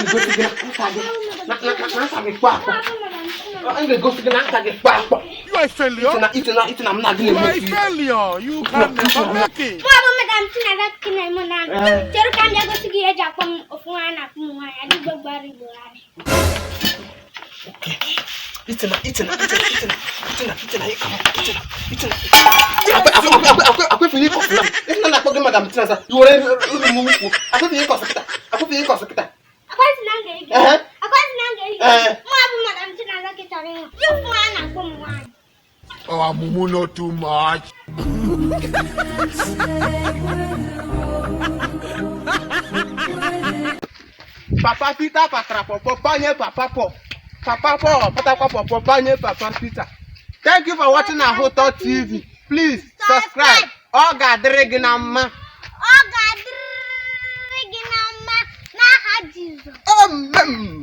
Ga-egosi gị na nka gị na nka gị kpọ akpọ. M ga-egosi gị na nka gị kpọ akpọ. You are a failure. Iti na iti na iti na m na gị You are na-eme a ife. Failure. You can never make it. Mụ bụ Madam Chinaza Chinemo na chere ka m bịa gosi gị ihe eji akpọ m ofu nwaanyị na-akpọ m nwaanyị adịgbo gbara igbo gharị. Iti na iti na iti na iti na iti na iti na ịka m iti na iti na akwefu ihe ịkọsị na isi na na-akpọ gị Madam Chinaza i were uru m ukwu akwefu ihe ịkọsị kịta, akwefu ihe ịkọsị kịta. Akwasị na m ga-ege. Ehe. Akwasị na m ga-ege. Ee. Mụ bụ Madam Chinaza ka chọrọ ịhụ ofu nwaanyị na-akpọ m nwaanyị. Oh, Mumu, not too much. Papa Peter patara pọpọ panye Papa Paul. Papa Paul patakwa pọpọ panye Papa Peter. Thank you for watching Ahụtọ TV. Please subscribe. Ọ ga-adịrị gị na mma. Ọ ga-adịrị gị na mma n'aha Jizọs. Amen.